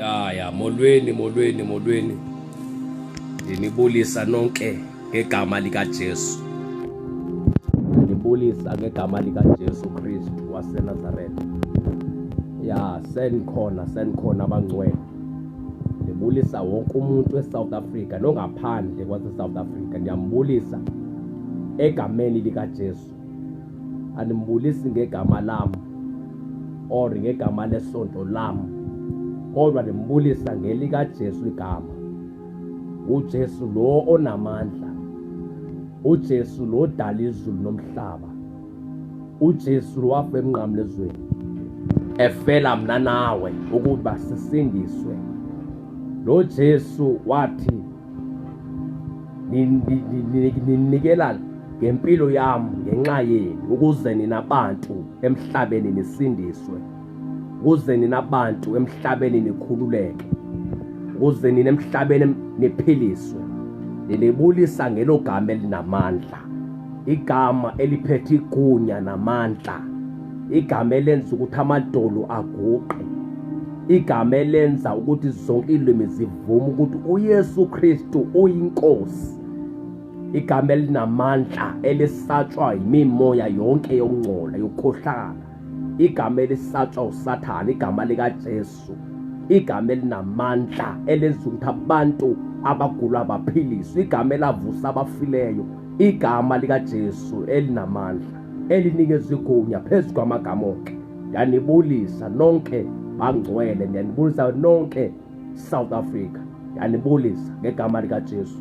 Ya ya molweni molweni molweni. Ndinibulisa nonke ngegama likaJesu. Ndinibulisa ngegama likaJesu Kristu waseNazaretha. Ya senikhona senikhona abangcwele. Ndibulisa wonke umuntu eSouth Africa nongaphandle kwaseSouth Africa ndiyambulisa egameni likaJesu. Andimbulisi ngegama lam or ngegama lesonto lam kodwa ndimbulisa ngelikaJesu igama. UJesu lo onamandla, uJesu lo odala izulu nomhlaba, uJesu lo wafa emnqamlezweni efela mna nawe ukuba sisindiswe. Lo Jesu wathi ninikela ngempilo yam ngenxa yenu ukuze nina bantu emhlabeni nisindiswe, ukuze nina bantu emhlabeni nikhululeke, ukuze nina emhlabeni niphiliswe. Ndinibulisa ngelo gama elinamandla, igama eliphethe igunya namandla, igama elenza ukuthi amadolo aguqe, igama elenza ukuthi zonke iilwimi zivume ukuthi uYesu Kristu uyiNkosi, igama elinamandla elisatshwa yimimoya yonke yokungcola yokukhohlakala, igama elisatshwa uSathane, igama likaJesu, igama elinamandla elenza ukuthi abantu abagula baphiliswe, igama elavusa abafileyo, igama likaJesu elinamandla elinikeza igunya phezu kwamagama onke. Ndiyanibulisa nonke bangcwele, ndiyanibulisa nonke South Africa, ndiyanibulisa ngegama likaJesu.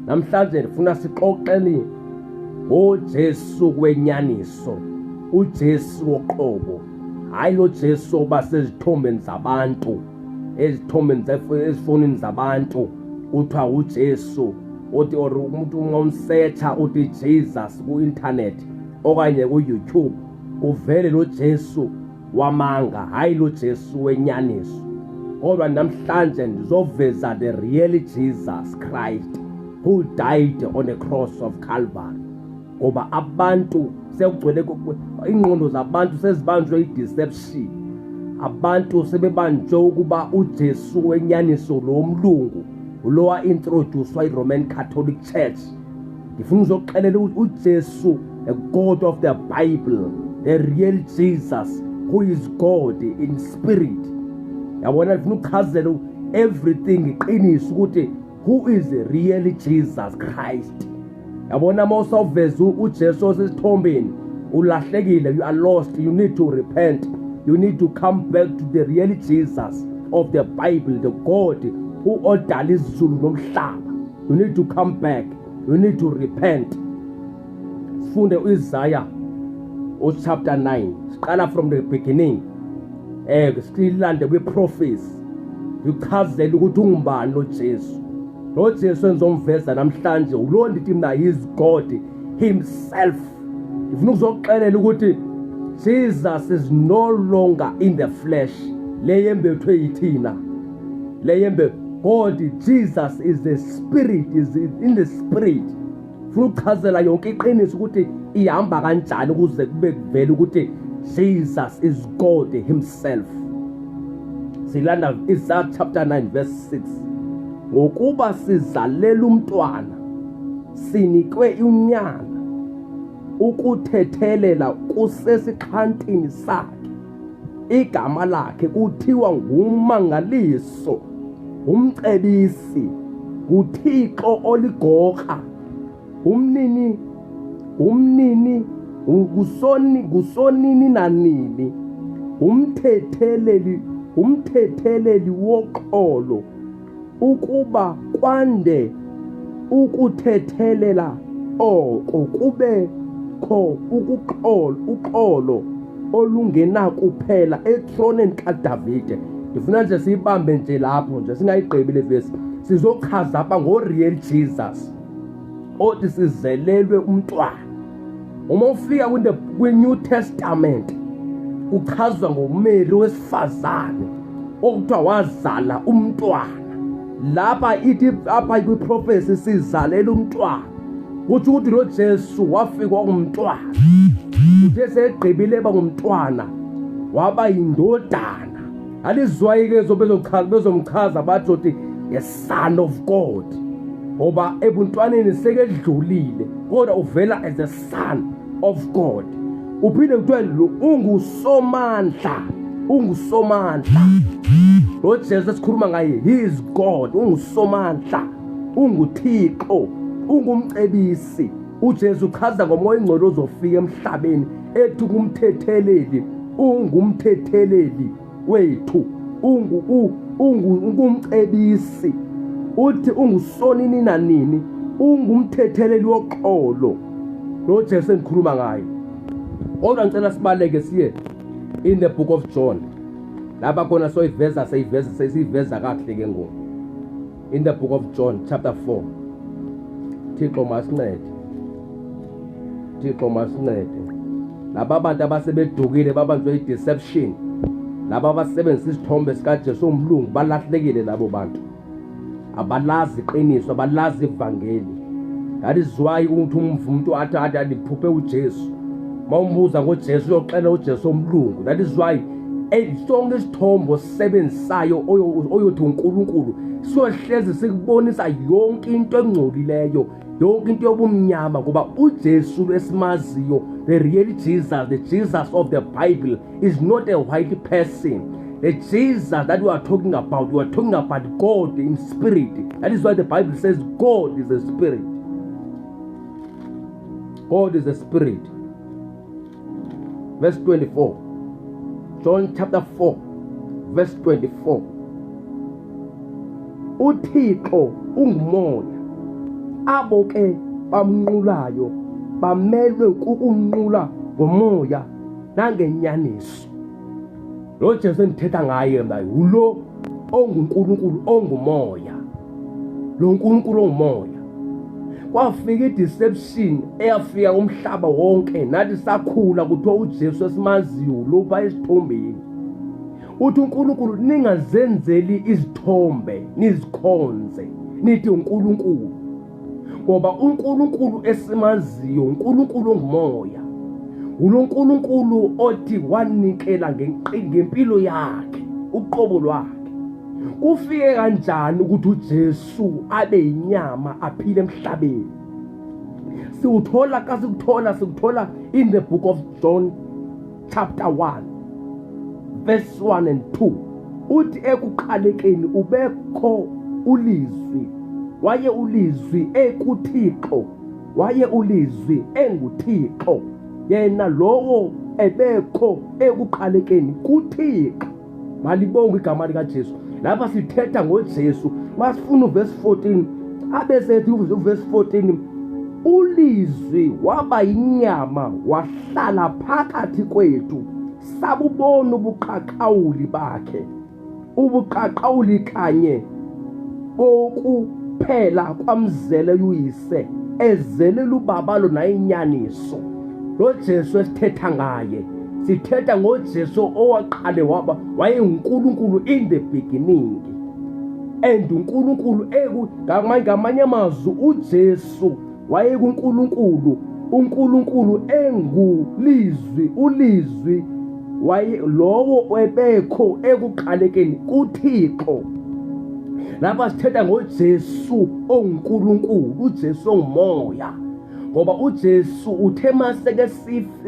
Namhlanje ndifuna sixoxeni ngoJesu kwenyaniso, uJesu woqobo, hayi lo Jesu oba sezithombeni zabantu, ezithombeni ezifonini zabantu kuthiwa uJesu, uthi or umuntu uma umsetsha uthi Jesus ku-internet okanye ku-YouTube uvele lo Jesu wamanga, hayi lo Jesu wenyaniso. Kodwa namhlanje ndizoveza the real Jesus Christ who died on the cross of Calvary. Ngoba abantu sekugcwele ingqondo zabantu sezibanjwe i-deception. Abantu sebebanjwe ukuba uJesu wenyaniso lo mlungu lo wa-introducwa i-Roman Catholic Church. Ndifuna uzokuxelela ukuthi uJesu, the God of the Bible, the real Jesus who is God in spirit. Yabona, ndifuna ukuchazela everything iqiniso ukuthi who is really Jesus Christ. Yabona, uma usawuveza uJesu osesithombeni ulahlekile, you are lost, you need to repent, you need to come back to the real Jesus of the Bible, the God who odala izulu nomhlaba. You need to come back, you need to repent. Sifunde uIsaiah uchapter 9, siqala from the beginning, silande kwi-prophecy, ngichazele ukuthi ungubani lo Jesu. Lo Jesu engizomveza namhlanje ulo ndithi mina is God himself. Ngifuna ukuzokuxelela ukuthi Jesus is no longer in the flesh, le yembethwe yithina, le yembe God. Jesus is the spirit, is in the spirit. Funa ukuchazela yonke iqiniso ukuthi ihamba kanjani ukuze kube kuvele ukuthi Jesus is God himself. Silanda Isaiah chapter 9 verse 6. Ngokuba sizalela umntwana, sinikwe unyana, ukuthethelela kusesixhantini sakhe, igama lakhe kuthiwa nguMangaliso, umcebisi, nguThixo oligorha, umnini umnini ngusoni ngusonini nanini, umthetheleli umthetheleli woxolo, ukuba kwande ukuthethelela oko kube kho ukuxolo uxolo olungenakuphela etroneni kaDavide. Ndifuna nje siyibambe nje lapho nje, singayigqibi le vesi. Sizochaza apha ngo-real Jesus othi sizelelwe umntwana. Uma ufika kwi-New Testament uchazwa ngoMary wesifazane okuthiwa wazala umntwana. Lapha ithi apha kwi-prophecy sizalela umntwana, kutsho ukuthi lo Jesu wafika ngumntwana, uthe segqibile eba ngumntwana waba yindodana. Alizwayi-ke bezomchaza bathi othi the son of God, ngoba ebuntwaneni sekedlulile, kodwa uvela as the son of God. Uphinde kuthiwe lo ungusomandla, ungusomandla. Lo Jesu esikhuluma ngaye, he is God, ungusomandla, unguThixo, ungumcebisi. uJesu uchaza ngomoya ingcwele ozofika emhlabeni ethi kumthetheleli, ungumthetheleli wethu, ungumcebisi, uthi ungusonini nanini, ungumthetheleli woxolo. Lo Jesu engikhuluma ngaye. Kodwa ngicela sibaleke siye in the book of John, lapha khona soyiveza seyiveza sesiyiveza kakuhle ke ngoku. In the book of John chapter 4. Thixo masincede, Thixo masincede. Laba bantu abasebedukile babanjwe i-deception, laba abasebenzisa isithombe sikaJesu umlungu, balahlekile labo bantu, abalazi iqiniso, abalazi ivangeli. That is why ukuthi umuntu athi athi andiphuphe uJesu, mawumbuza ngoJesu uyoxela uJesu omlungu. That is why sonke isithombe osisebenzisayo oyothi uNkulunkulu siyohlezi sikubonisa yonke into engcolileyo, yonke into yobumnyama, ngoba uJesu esimaziyo, the real Jesus, the Jesus of the Bible, is not a white person. The Jesus that we are talking about, we are talking about God in spirit. That is why the Bible says God is a spirit. God is a spirit. Verse 24. John chapter 4, verse 24. UThixo ungumoya. Abo ke bamnqulayo bamelwe kukumnqula ngomoya nangenyaniso. Lo Jesu endithetha ngaye mna ngulo onguNkulunkulu ongumoya. Lo nkulunkulu ongumoya. Kwafika i-deception eyafika kumhlaba wonke, nathi sakhula kuthiwa uJesu esimaziyo lopha esithombeni. Uthi uNkulunkulu ningazenzeli izithombe nizikhonze nithi uNkulunkulu, ngoba uNkulunkulu esimaziyo uNkulunkulu ongumoya, uloNkulunkulu othi wanikela ngempilo yakhe uqobo lwakhe. Kufike kanjani ukuthi uJesu abe inyama aphile emhlabeni? Siwuthola ka sikuthola sikuthola in the book of John chapter 1 verse 1 and 2. Uthi ekuqalekeni ubekho ulizwi, waye ulizwi ekuThixo, waye ulizwi enguThixo, yena lowo ebekho ekuqalekeni kuThixo. Malibonge igama likaJesu. Lapha sithetha ngoJesu. Masifuna uverse 14, abesethi uverse 14, ulizwi waba inyama wahlala phakathi kwethu, sabubona ubuqaqawuli bakhe, ubuqaqawuli kanye bokuphela kwamzele uyise, ezelela ubabalo nayinyaniso. Lo Jesu esithetha ngaye, sithetha ngoJesu owaqale waba wayenguNkulunkulu in the beginning. And uNkulunkulu ngamanye amazwi uJesu wayekuNkulunkulu, uNkulunkulu engulizwi, ulizwi waye lowo ebekho ekuqalekeni kuThixo. Lapha sithetha ngoJesu onguNkulunkulu, uJesu ongumoya, ngoba uJesu uthe maseke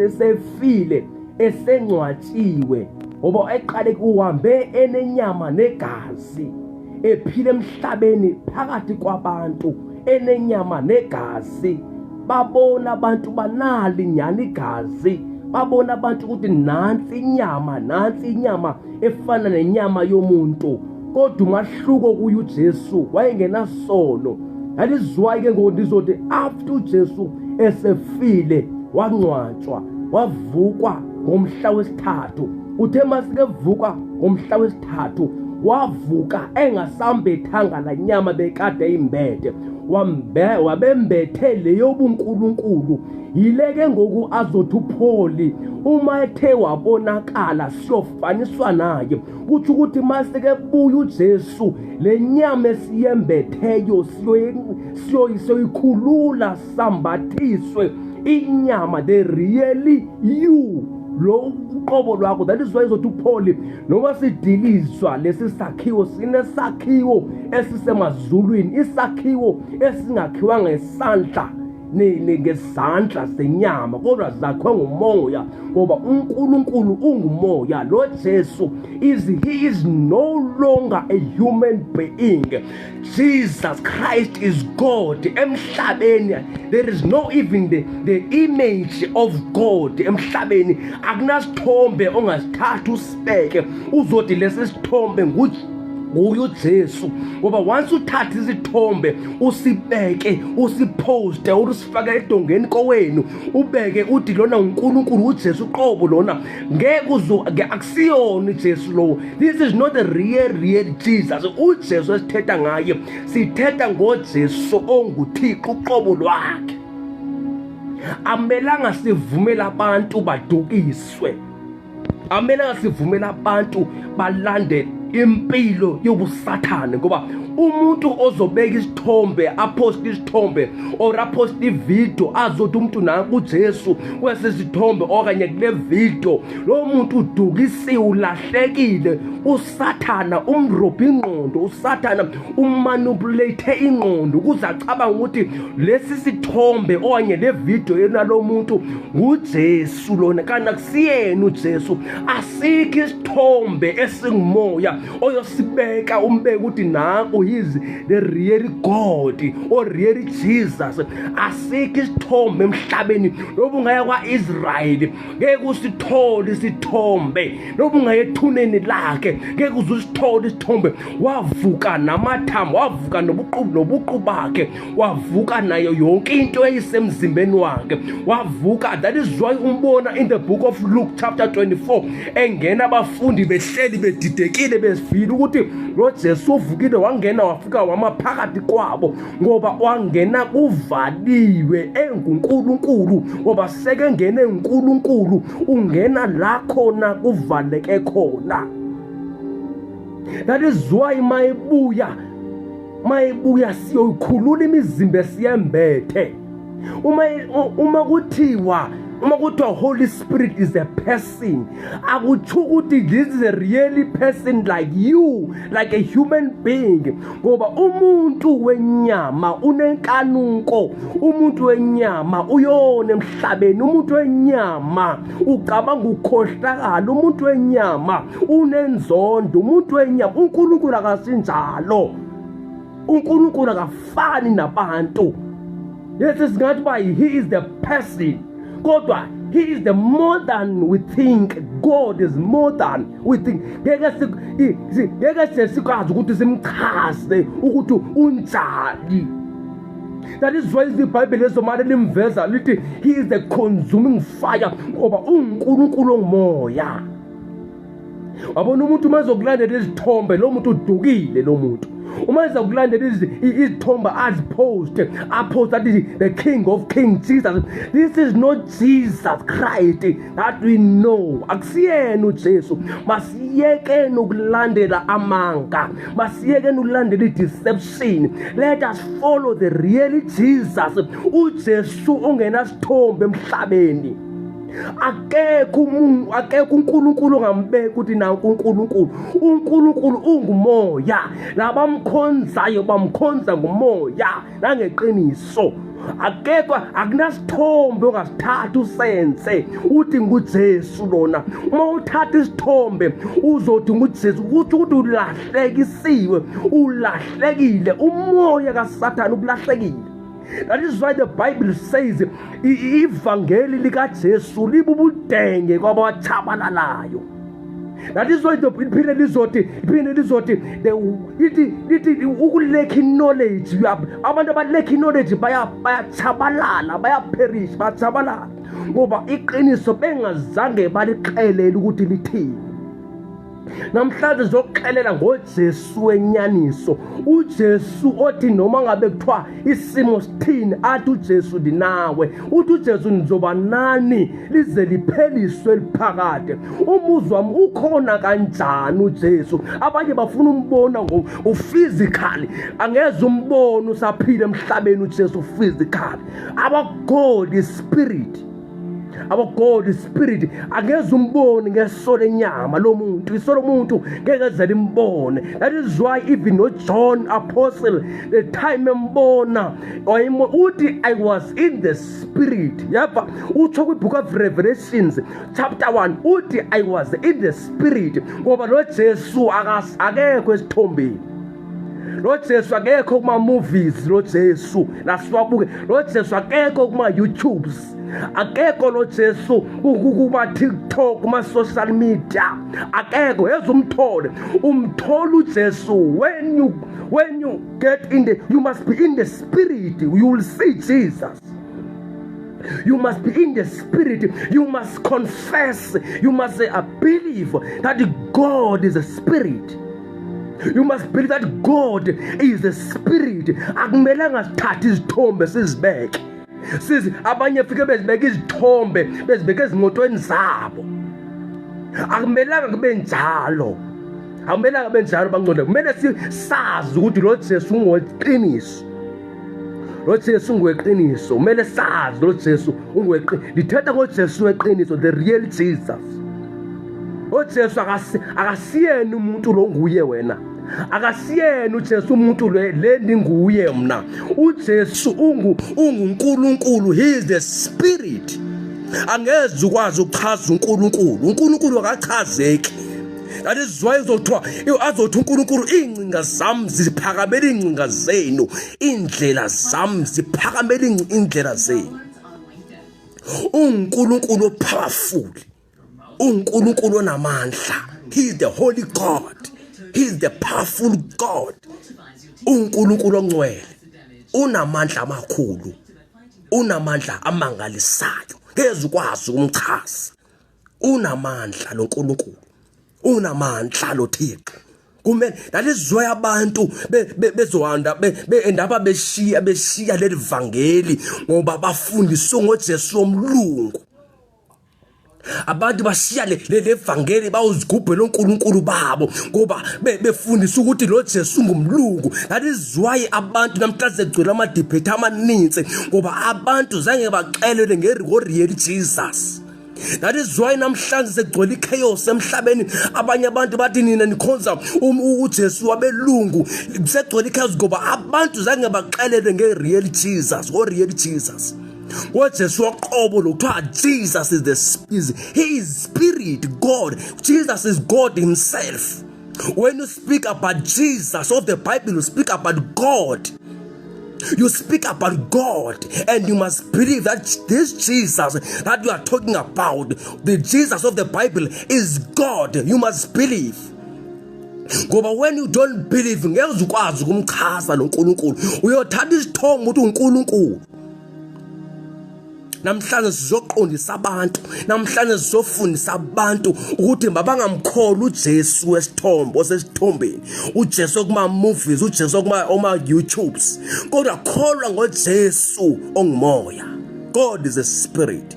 sefile esengcwatshiwe, ngoba eqale uhambe enenyama negazi, ephila emhlabeni phakathi kwabantu enenyama negazi. Babona abantu banali nyani igazi, babona abantu ukuthi nansi inyama, nansi inyama efana nenyama yomuntu. Kodwa umahluko kuye uJesu wayengenasono. That is why ke ngoku ndizothi after uJesu esefile wangcwatshwa, wavukwa ngomhla wesithathu. Uthe masikevuka ngomhla wesithathu, wavuka engasambethanga la nyama bekade imbethe, wabembethe leyobunkulunkulu. Yile ke ngoku azothi uPaul uma ethe wabonakala siyofaniswa naye. Kutsho ukuthi masike buya uJesu, le nyama esiyembetheyo siyoyikhulula, sambathiswe inyama, the really you, Lo uqobo lwakho. That is why izothi uPaul, noma sidilizwa lesi sakhiwo, sinesakhiwo esisemazulwini, isakhiwo esingakhiwa ngesandla ngezandla zenyama, kodwa zakhiwe ngumoya, ngoba uNkulunkulu ungumoya. Lo Jesu is he is no longer a human being. Jesus Christ is God. Emhlabeni there is no even the image of God. Emhlabeni akunasithombe ongasithatha usibeke uzothi lesi sithombe nguye uJesu, ngoba once uthatha isithombe usibeke, usiposte, usifake edongeni kowenu, ubeke uthi lona uNkulunkulu, uJesu uqobo lona, ngeke uzo akusiyona uJesu lowo. This is not the real Jesus. UJesu esithetha ngaye, sithetha ngoJesu onguThixo uqobo lwakhe. Amelanga sivumele abantu badukiswe, amelanga sivumele abantu balandele impilo yobusathane, ngoba umuntu ozobeka isithombe, aposte isithombe or aposte ivideo, azothi umuntu nanku uJesu kwesisithombe okanye kule video, lo muntu udukisiwe, ulahlekile. Usathana umrobha ingqondo, usathana umanipulate ingqondo ukuze acabange ukuthi lesi sithombe okanye le video yenalo muntu nguJesu lona, kanti akusiyena uJesu. Asikho isithombe esingumoya oyosibeka umbeke ukuthi nanku he's the real God or real Jesus. Asikho isithombe emhlabeni, noba ungaya kwa-Israyeli ngeke usithole isithombe, noba ungaya ethuneni lakhe ngeke uze usithole isithombe. Wavuka namathambo, wavuka nobuqu bakhe, wavuka nayo yonke into eyisemzimbeni wakhe, wavuka. That is why umbona in the book of Luke chapter 24 engena abafundi behleli bedidekile, besivile ukuthi lo Jesu uvukile, wangena wafika wama phakathi kwabo, ngoba wangena kuvaliwe enguNkulunkulu, ngoba sekengene uNkulunkulu ungena la khona kuvaleke khona. That is why mayibuya siyoyikhulula imizimba esiyembethe. Uma kuthiwa Holy Spirit is a person, akutsho ukuthi this is a really person like you, like a human being, ngoba umuntu wenyama unenkanuko, umuntu wenyama uyona emhlabeni, umuntu wenyama ucabanga ukukhohlakala, umuntu wenyama unenzondo, umuntu wenyama. UNkulunkulu akasinjalo, uNkulunkulu akafani nabantu. Yes, singathi ba he is the person, kodwa he is the more than we think. God is more than we think. Ngeke sikwazi ukuthi simchaze ukuthi unjani. That is why iBhayibheli ezomane limveza lithi he is the consuming fire, ngoba uNkulunkulu ongumoya. Wabona umuntu uma ezokulandela izithombe, lo muntu udukile. Lo muntu uma ezokulandela izithombe aziposte, aposte athi the King of Kings Jesus, this is not Jesus Christ that we know. Akusiyena uJesu. Masiyekeni ukulandela amanga, masiyekeni ukulandela i-deception. Let us follow the real Jesus, uJesu ongenasithombe emhlabeni. Akekho umuntu, akekho uNkulunkulu ongambeka ukuthi nanku uNkulunkulu. UNkulunkulu ungumoya, labamkhonzayo bamkhonza ngumoya nangeqiniso. Akekho, akunasithombe ongasithatha usense uthi nguJesu lona. Uma uthatha isithombe uzothi nguJesu, ukuthi ulahlekisiwe, ulahlekile, umoya kaSathane ukulahlekile. That is why the Bible says ivangeli likaJesu libubudenge kwabatshabalalayo. That is why the iphinde lizothi the lithi ukulack knowledge, abantu abalack knowledge bayatshabalala, bayaperish, bayatshabalala, ngoba iqiniso bengazange balixelele ukuthi lithini. Namhlanje zokuxelela ngoJesu wenyaniso, uJesu othi noma ngabe kuthiwa isimo sithini, athi uJesu ndinawe, uthi uJesu ndizoba nani lize lipheliswe liphakade. Umuzwa wami ukhona kanjani uJesu? Abanye bafuna umbona ngo-physically. Angeze umbona usaphila emhlabeni uJesu physically. Our God is spirit. Our God is spirit. Angeze umbone ngeso lenyama lo muntu, iso lomuntu ngeke ze limbone. That is why even no John apostle, the time embona, uthi I was in the spirit. Yava utsho kwi-book of Revelations chapter 1, uthi I was in the spirit, ngoba lo Jesu akekho esithombeni. Lo Jesu akekho kuma movies, lo Jesu lasiwabuke, lo Jesu akekho kuma YouTubes, akekho lo Jesu kuma TikTok, kuma social media, akekho. Yeza umthole, umthola uJesu when you get in the, you must be in the spirit, you will see Jesus. You must be in the spirit. You must confess. You must say, I believe that God is a spirit. You must believe that God is a spirit. Akumelanga sithathe izithombe sizibeke. Sizi abanye fike bezibeka izithombe, bezibeke ezimotweni zabo. Akumelanga kube njalo. Akumelanga kube njalo, bangcwele. Kumele sazi ukuthi lo Jesu ungoweqiniso. Lo Jesu ungoweqiniso. Kumele sazi lo Jesu ungoweqiniso. Ndithetha ngoJesu weqiniso, the real Jesus. UJesu akasiyena umuntu lo nguye wena. Akasiyena uJesu umuntu le ndinguye mna. UJesu unguNkulunkulu, he is the spirit. Angeze ukwazi ukuchaza uNkulunkulu. uNkulunkulu akachazeki. That is why uzothiwa, azothi uNkulunkulu, ingcinga zami ziphakamela ingcinga zenu, indlela zami ziphakamela indlela zenu. UNkulunkulu powerful, uNkulunkulu onamandla. He is the holy God, he is the powerful God. UNkulunkulu ongcwele, unamandla amakhulu, unamandla amangalisayo, ngeze ukwazi ukumchaza. Unamandla lo nkulunkulu, unamandla lo Thixo. Kumele, that is why abantu bezohanda be-endaba beshiya leli vangeli, ngoba bafundiswe ngoJesu omlungu. Abantu bashiya le vangeli, bawuzigubhela onkulunkulu babo, ngoba befundisa ukuthi lo Jesu ngumlungu. That is why abantu namhlanje kugcwele amadebate amaninzi, ngoba abantu zange baxelele ngo-real Jesus. That is why namhlanje sekugcwele ichaos emhlabeni. Abanye abantu bathi nina nikhonza uJesu wabelungu. Sekugcwele ichaos ngoba abantu zange baxelele nge-real Jesus, ngo-real Jesus, ngoJesu woqobo lo. Kuthiwa Jesus is the is he is spirit God. Jesus is God himself. When you speak about Jesus of the Bible, you speak about God. You speak about God, and you must believe that this Jesus that you are talking about, the Jesus of the Bible, is God. You must believe. Ngoba when you don't believe, ngeke ukwazi ukumchaza lo nkulunkulu, uyothatha isithombe ukuthi uNkulunkulu. Namhlanje sizoqondisa abantu, namhlanje sizofundisa abantu ukuthi mabangamkholwa uJesu wesithombo osesithombeni, uJesu kuma movies, uJesu kuma oma YouTubes, kodwa kholwa ngoJesu ongumoya. God is a spirit.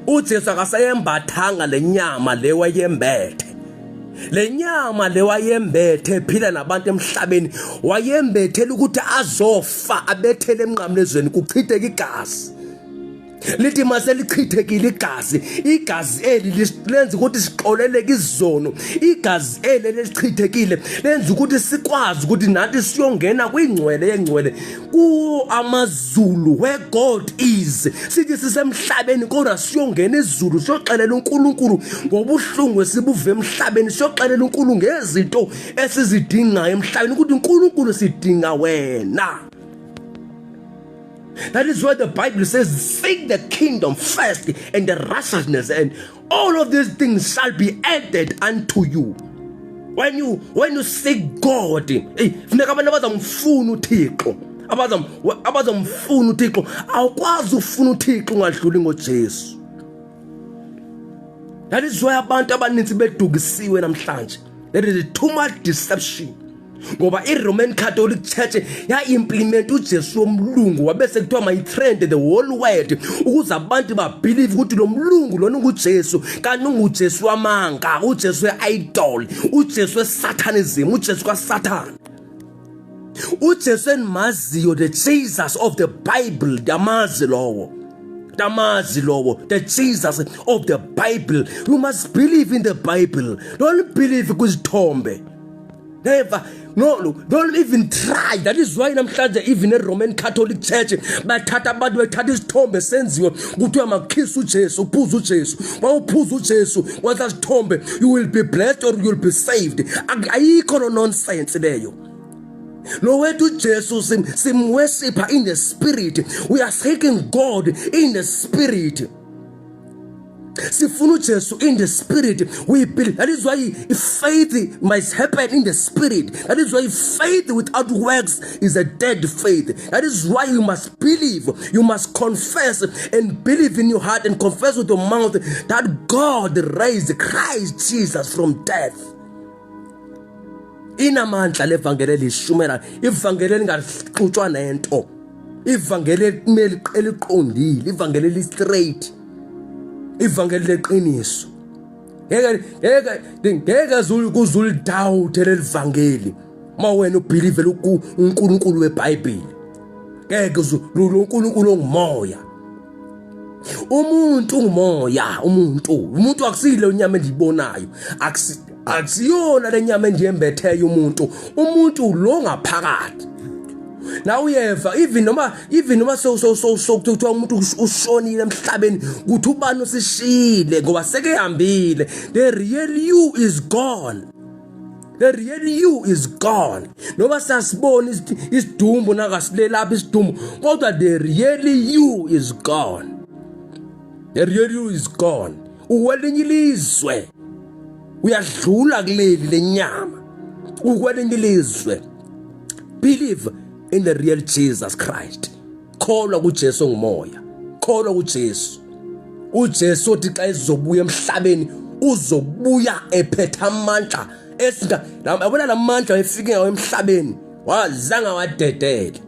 uJesu akasayembathanga lenyama le wayembethe, le nyama le wayembethe ephila nabantu emhlabeni, wayembethela ukuthi azofa, abethele emnqamlezweni, kuchitheke igazi. Lithi mase lichithekile igazi, igazi eli lenza ukuthi sixoleleke izono. Igazi eli lelichithekile lenza ukuthi sikwazi ukuthi nathi siyongena kwingcwele yengcwele, kuwo amazulu, where God is. Sithi sisemhlabeni, kodwa siyongena izulu, siyoxelela uNkulunkulu ngobuhlungu esibuve emhlabeni, siyoxelela uNkulunkulu ngezinto esizidingayo emhlabeni, ukuthi uNkulunkulu, sidinga wena. That is why the Bible says, "Seek the kingdom first and the righteousness, and all of these things shall be added unto you." When you seek God, hey, funeka abantu abazamfuna uThixo, abazamfuna uThixo. Awukwazi ufuna uThixo ungadluli ngoJesu. That is why abantu abaninzi bedukisiwe namhlanje. There is too much deception. Ngoba i-Roman Catholic Church ya-implement uJesu womlungu, wabe sekuthiwa mayi-trend the whole world, ukuze abantu babelieve ukuthi lo mlungu lona unguJesu, kanti unguJesu wamanga, uJesu we-idol, uJesu we-satanism, uJesu kaSathane. uJesu endimaziyo, the Jesus of the Bible, ndiyamazi lowo. Tamazi lowo, the Jesus of the Bible. You must believe in the Bible. Don't believe kwizithombe. Never. No, don't even try. That is why namhlanje even eRoman Catholic Church bathatha abantu bethatha isithombe senziwe kuthiwa makhisa uJesu, uphuza uJesu. Wawuphuza uJesu, kwasa sithombe, you will be blessed or you will be saved. Ayikho no nonsense leyo. Lo wethu uJesu simworshipha in the spirit. We are seeking God in the spirit. Sifuna uJesu in the spirit. We believe. That is why faith must happen in the spirit. That is why faith without works is a dead faith. That is why you must believe. You must confess and believe in your heart and confess with your mouth that God raised Christ Jesus from death. Inamandla levangeli elishumela, ivangeli elingaxutshwa nento, ivangeli elimele eliqondile, ivangeli eli-straight, ivangeli leqiniso. Ngeke ngeke ngeke kuzulidoubt leli vangeli uma wena ubelieve uNkulunkulu weBhayibheli. Ngeke lo uNkulunkulu ongumoya. Umuntu ungumoya, umuntu akusile inyama endiyibonayo, akusiyona lenyama endiyembetheyo. Umuntu lo ngaphakathi na uyeva, even noma so so so so kuthiwa umuntu ushonile emhlabeni, kuthi ubani usishile ngoba sekehambile, the real you is gone. The real you is gone. Noma sasibona isidumbu nakasilelapha isidumbu, kodwa the real you is gone. The real you is gone. Ukwelinye ilizwe, uyadlula kuleli lenyama, ukwelinye ilizwe. Believe in the real Jesus Christ. Kholwa kuJesu ongumoya. Kholwa kuJesu. UJesu othi xa ezobuya emhlabeni uzobuya ephethe amandla esinga yabona lamandla efike ngawo emhlabeni wazange wadedele.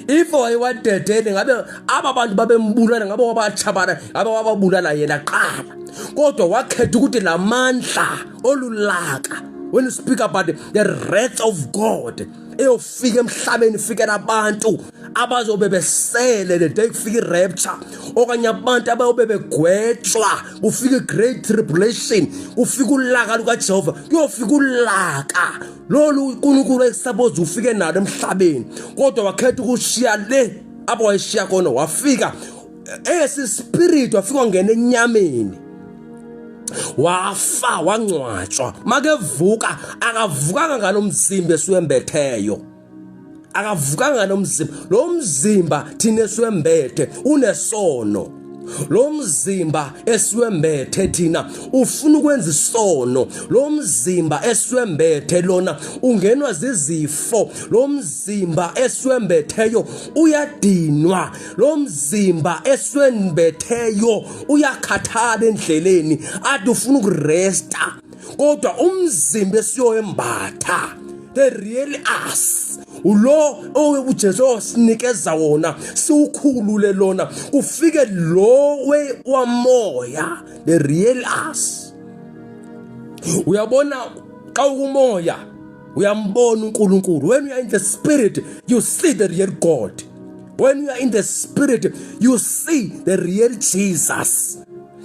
If wayewadedele ngabe aba bantu babembulala, ngabe wabatshabala, ngabe wababulala yena qala. Kodwa wakhetha ukuthi lamandla olulaka, when you speak about the wrath of God eyofika emhlabeni, ifikela abantu abazobe besele the day kufika i-rapture, okanye abantu abayobe begwetshwa kufika i-great tribulation, kufika ulaka lukaJehova, kuyofika ulaka lolu uNkulunkulu ekusaboze ufike nalo emhlabeni. Kodwa wakhetha ukushiya le apho wayeshiya khona, wafika esi spirit, wafika wangena enyameni, wafa, wangcwatshwa. Makevuka akavukanga ngalomzimba esiwembetheyo, akavukanga nomzimba. Lo mzimba thina esiwembethe unesono. Lo mzimba esiwembethe thina ufuna ukwenza isono. Lo mzimba esiwembethe lona ungenwa zizifo. Lo mzimba esiwembetheyo uyadinwa. Lo mzimba esiwembetheyo uyakhathala endleleni, ade ufuna ukuresta. Kodwa umzimba esiyoyembatha, the real us, ulo uJesu osinikeza wona, siwukhulule lona, kufike lo wamoya, the real us. Uyabona, xa ukumoya uyambona uNkulunkulu. When you are in the spirit, you see the real God. When you are in the spirit, you see the real Jesus.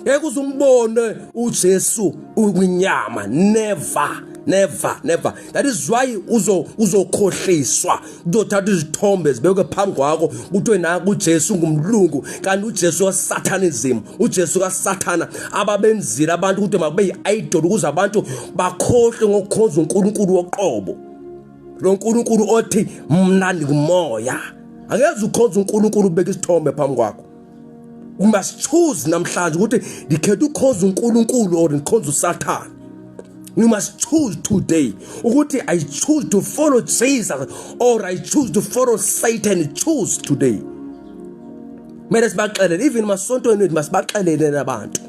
Ngeke uzumbone uJesu ukwinyama, never, never, never. That is why uzokhohliswa, kuzothatha izithombe zibekwe phambi kwakho, kuthiwe na kuJesu ngumlungu, kanti uJesu wasatanism, uJesu kaSathana ababenzile abantu ukuthi makube yi-idol ukuze abantu bakhohlwe ngokukhonza uNkulunkulu woqobo, lo nkulunkulu othi mna ndikumoya. Angeze ukhonza uNkulunkulu ubeka isithombe phambi kwakho. We must choose namhlanje ukuthi ndikhetha ukhonza uNkulunkulu or ndikhonza uSathane. We must choose today ukuthi I choose to follow Jesus or I choose to follow Satan. Choose today. Kumele sibaxelele, even masontweni wethu masibaxelele nabantu.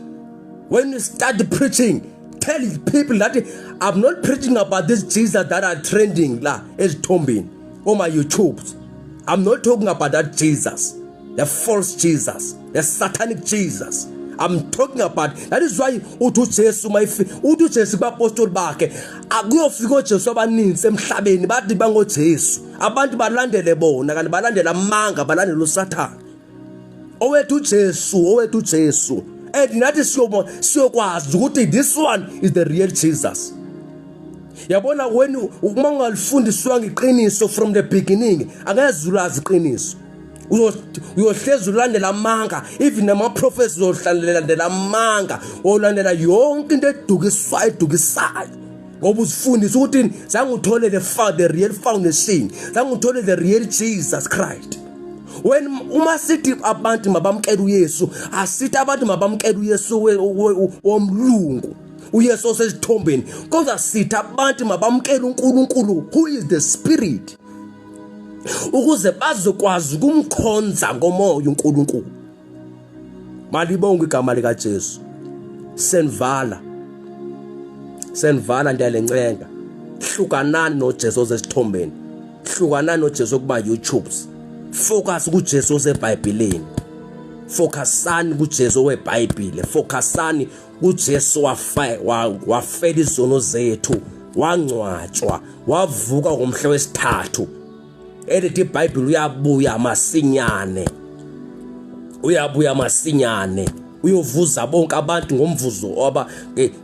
When you start preaching, tell people that I'm not preaching about this Jesus that are trending la ezithombeni on my YouTubes. I'm not talking about that Jesus, the false Jesus, the satanic Jesus I'm talking about. That is why uthi uJesu mayifi, uthi uJesu kubapostoli bakhe, akuyofika oJesu abaninzi emhlabeni, bathi bangoJesu, abantu balandele bona, kanti balandela amanga, balandela uSathane. Owethu uJesu, owethu uJesu. And nathi siyokwazi ukuthi this one is the real Jesus. Yabona, when uma ungalifundiswanga iqiniso from the beginning, angeze ulazi iqiniso. Uyohlezi ulandela amanga, even nama-prophets uzolandela amanga, uyolandela yonke into edukiswayo edukisayo, ngoba uzifundisa ukuthi zange uthole the real foundation, zange uthole the real Jesus Christ. When uma sithi abantu mabamkele uYesu, asithi abantu mabamkele uYesu womlungu, uYesu osesithombeni, kodwa sithi abantu mabamkele uNkulunkulu who is the spirit, ukuze bazokwazi ukumkhonza ngomoya uNkulunkulu. Malibonge igama lika Jesu. Senivala, senivala, ndiyalencenga, hlukanani noJesu osesithombeni, hlukanani noJesu kuba YouTubes, focus kuJesu oseBhayibhelini, focusani kuJesu weBhayibhile, focusani kuJesu wafela izono zethu, wangcwatshwa, wavuka ngomhla wesithathu. Elithi iBhayibheli uyabuya masinyane, uyabuya masinyane, uyovuza bonke abantu ngomvuzo aba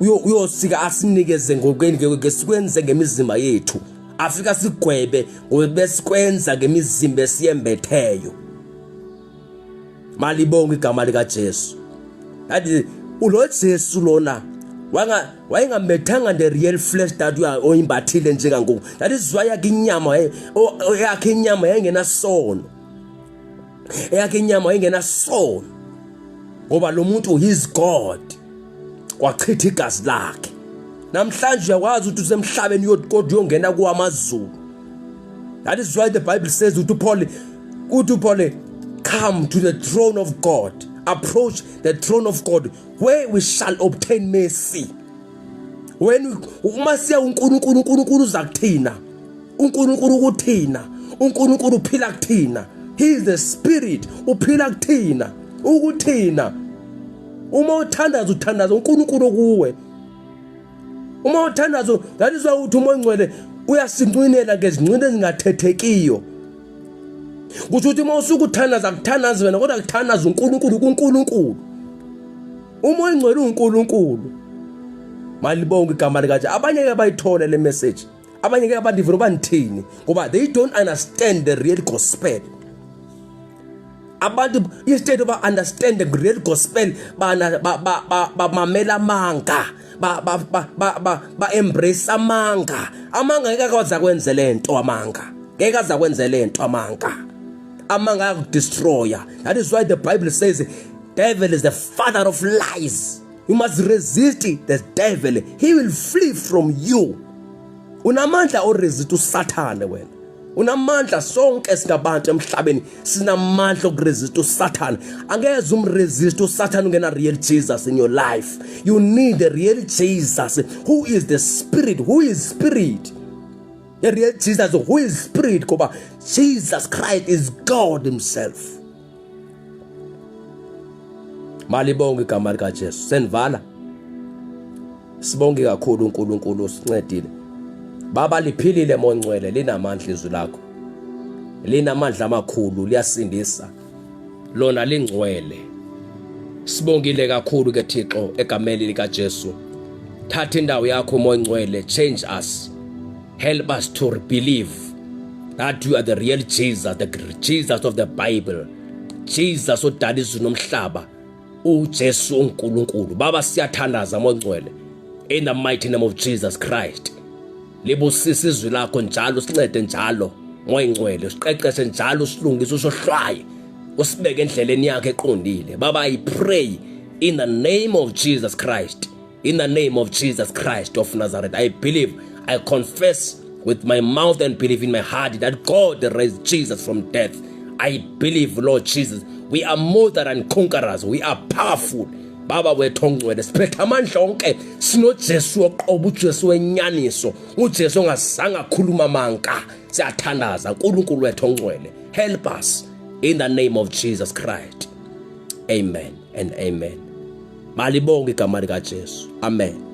uyosika asinikeze ngokwenze ngemizimba yethu, afika sigwebe besikwenza ngemizimba esiyembetheyo. Malibonge igama lika Jesu. That ulo Jesu lona wanga wayengambethanga the real flesh that oyimbathile njengangoku. That is why yakhe inyama, yakhe inyama yayingenasono, eyakhe inyama yayingenasono, ngoba lo muntu is God, wachitha igazi lakhe. Namhlanje uyakwazi ukuthi usemhlabeni, kodwa uyongena kuwamazulu. That is why the Bible says uthi Paul, uthi Paul, come to the throne of God, approach the throne of God where we shall obtain mercy. When uma siya uNkulunkulu, uNkulunkulu uza kuthina, uNkulunkulu kuthina, uNkulunkulu uphila kuthina. He is the spirit, uphila kuthina, ukuthina. Uma uthandaza, uthandaza uNkulunkulu kuwe uma uthandaza. That is why uthi uMoya oNgcwele uyasincwinela ngezincwino ezingathethekiyo. Kusho ukuthi uma usuke uthandaza, akuthandazi wena, kodwa kuthandaza uNkulunkulu kuNkulunkulu. UMoya oNgcwele uNkulunkulu. Malibonke igama likaJesu. Abanye ke bayithole le message, abanye ke abandive noba ndithini, ngoba they don't understand the real gospel. Abantu, instead of understand the real gospel, bana bamamela amanga, ba ba ba ba ba embrace amanga. Amanga ngeke akwazi akwenze lento, amanga ngeke aza kwenze lento, amanga, amanga ayakudestroya. That is why the Bible says devil is the father of lies. You must resist the devil, he will flee from you. Unamandla oresist uSathane wena, unamandla. Sonke singabantu emhlabeni sinamandla okuresist uSathane. Angeze umresist uSathane ungena real Jesus in your life. You need the real Jesus who is the spirit, who is spirit, the real Jesus who is spirit, ngoba Jesus Christ is God himself. Malibonge igama lika Jesu. Senivala, sibonge kakhulu uNkulunkulu usincedile. Baba, liphilile mongcwele, linamandla izwi lakho, linamandla amakhulu, liyasindisa lona, lingcwele. Sibongile kakhulu ke Thixo egameni lika Jesu. Thatha indawo yakho, Moya Ngcwele. Change us, help us to believe that you are the real Jesus, the Jesus of the Bible, Jesus odala izulu nomhlaba, uJesu uNkulunkulu. Baba, siyathandaza, Mongcwele, in the mighty name of Jesus Christ. Libusisa izwi lakho njalo, sincede njalo, Moya Ngcwele, siqeqeshe njalo, usilungise, usohlwaye, usibeke endleleni yakhe eqondile. Baba, I pray in the name of Jesus Christ, in the name of Jesus Christ of Nazareth. I believe, I confess with my mouth and believe in my heart that God raised Jesus from death. I believe, Lord Jesus, we are more than conquerors. We are powerful. Baba wethu ongcwele, siphethe amandla onke, sinoJesu woqobo, uJesu wenyaniso, uJesu ongazange akhuluma manka. Siyathandaza, uNkulunkulu wethu ongcwele, help us in the name of Jesus Christ. Amen and amen. Malibonge igama likaJesu. Amen.